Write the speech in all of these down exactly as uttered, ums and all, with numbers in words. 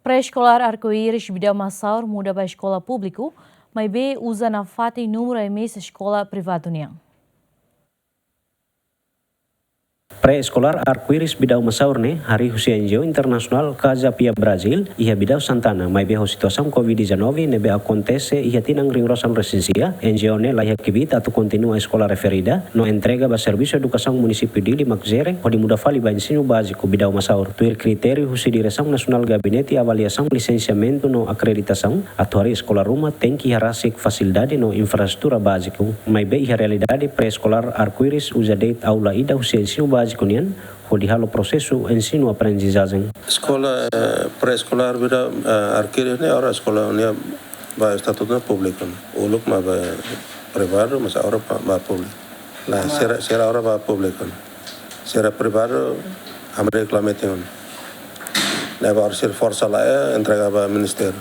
Pré-eskolar Arco-Íris Bidau Masaur muda ba eskola públiku, maibé uza nafatin númeru emis eskola privadu nian. Pré-eskolar Arco-Íris Bidau Masaur ne'e harii husi N G O internasionál Casa Pia Brasil iha Bidau Santana, maibé ho situasaun covid dezanove ne'ebé akontese iha tinan rihun rua sanulu resin sia, N G O ne'e la iha kbiit atu kontinua eskola referida, no entrega ba Servisu Edukasaun Munisípiu Dili mak jere, hodi muda fali ba ensinu báziku Bidau Masaur. Tuir kritériu husi Diresaun Nasionál Gabinete Avaliasaun Lisensiamentu no Akreditasaun, atu harii eskola ruma tenke iha rasik fasilidade no infraestrutura báziku. Maibé iha realidade, pré-eskolar Arco-Íris uza de'it aula ida husi ensinu báziku nian, hodi halo prosesu ensinu aprendizajen. Eskola, eh, pré-eskolar Bidau, eh, Arco-Íris ne'e agora eskola ne'e ba estatutu públiku. Uluk mak ba privadu, mas agora ba, ba públiku. Nah, sira, sira agora ba públiku. Sira privadu, hamriik la metin. Ne'ebé agora sira forsa la'e, entrega ba ministériu.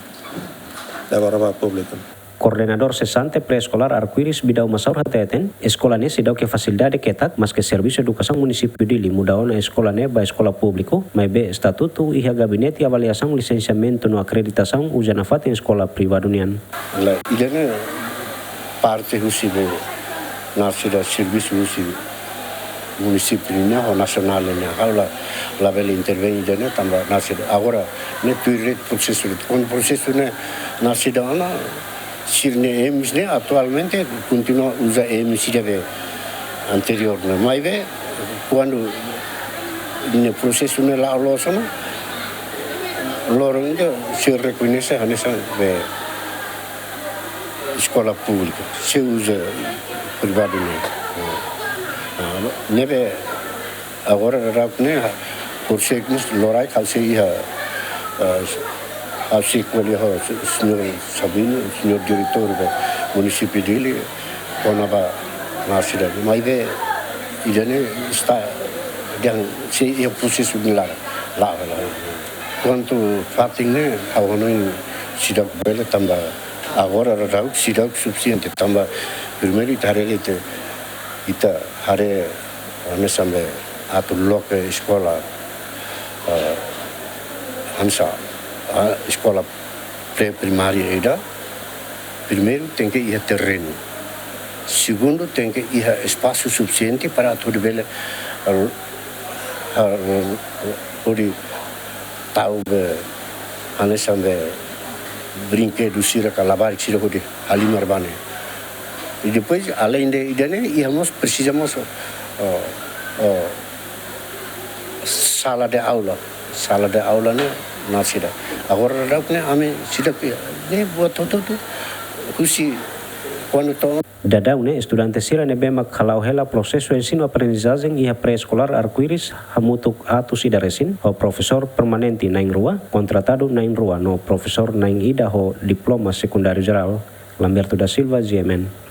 Ne'ebé agora ba públiku. Koordenadór sesante pré-eskolar Arco-Íris Bidau Masaur hateten, eskola ne'e seidauk iha fasilidade ketak, maske Servisu Edukasaun Munisípiu Dili muda ona eskola ne'e ba eskola públiku, maibé estatutu iha Gabinete Avaliasaun Lisensiamentu no Akreditasaun uza nafatin eskola privadu nian. La, ida-ne'e parte husi be, nasida servisu husi munisípiu nian ho nasionál nian. Ha'u la, labele intervein ida-ne'e tanba nasida. Agora, ne'e tuir de'it prosesu, kuandu prosesu ne'e nasida ona, sira-nia emis ne'e atualmente kontinua uza emis ida be anteriór ne'e. Maibé, kuandu ne'e prosesu ne'e la'o loos ona, loron ida sira rekoñese hanesan be eskola públika, sei uza privadu ne'e. Ah, ne'ebé agora daudaun ne'e, por sei mós loraik ha'u sei iha, ah, ha'u sei ko'alia ho señór Sabino, señór diretór ba munisípiu Dili, kona-ba nasida. Maibé ida-ne'e está, dehan sei iha prosesu ne'e la, la, la. Kuantu fatin ne'e, ha'u hanoin seidauk bele tanba agora daudaun seidauk sufisiente tanba primeiru ita haree ita, ita haree hanesan be atu loke eskola, eh, hanesan, ah, eskola pré-primária ida, primeiru tenke iha terrenu. Segundu, tenke iha espasu sufisiente para atu bele, eh, eh, hodi tau be hanesan be brinkedu sira ka labarik sira hodi halimar ba ne'e. I depois, além de ida-ne'e, iha mós presiza mós, eh, eh, sala de aula. Sala de aula ne'e nasida. Agora daudaun ne'e ami seidauk iha. Ne'e buat hotu-hotu husi kuandu to'o. Daudaun ne'e estudante sira ne'ebé mak hala'o hela prosesu ensinu aprendizajen iha pré-eskolar Arco-Íris hamutuk atus ida resin, ho profesór permanente na'in rua, kontratadu na'in rua no profesór na'in ida ho diploma sekundáriu jerál. Lamberto da Silva, G M N.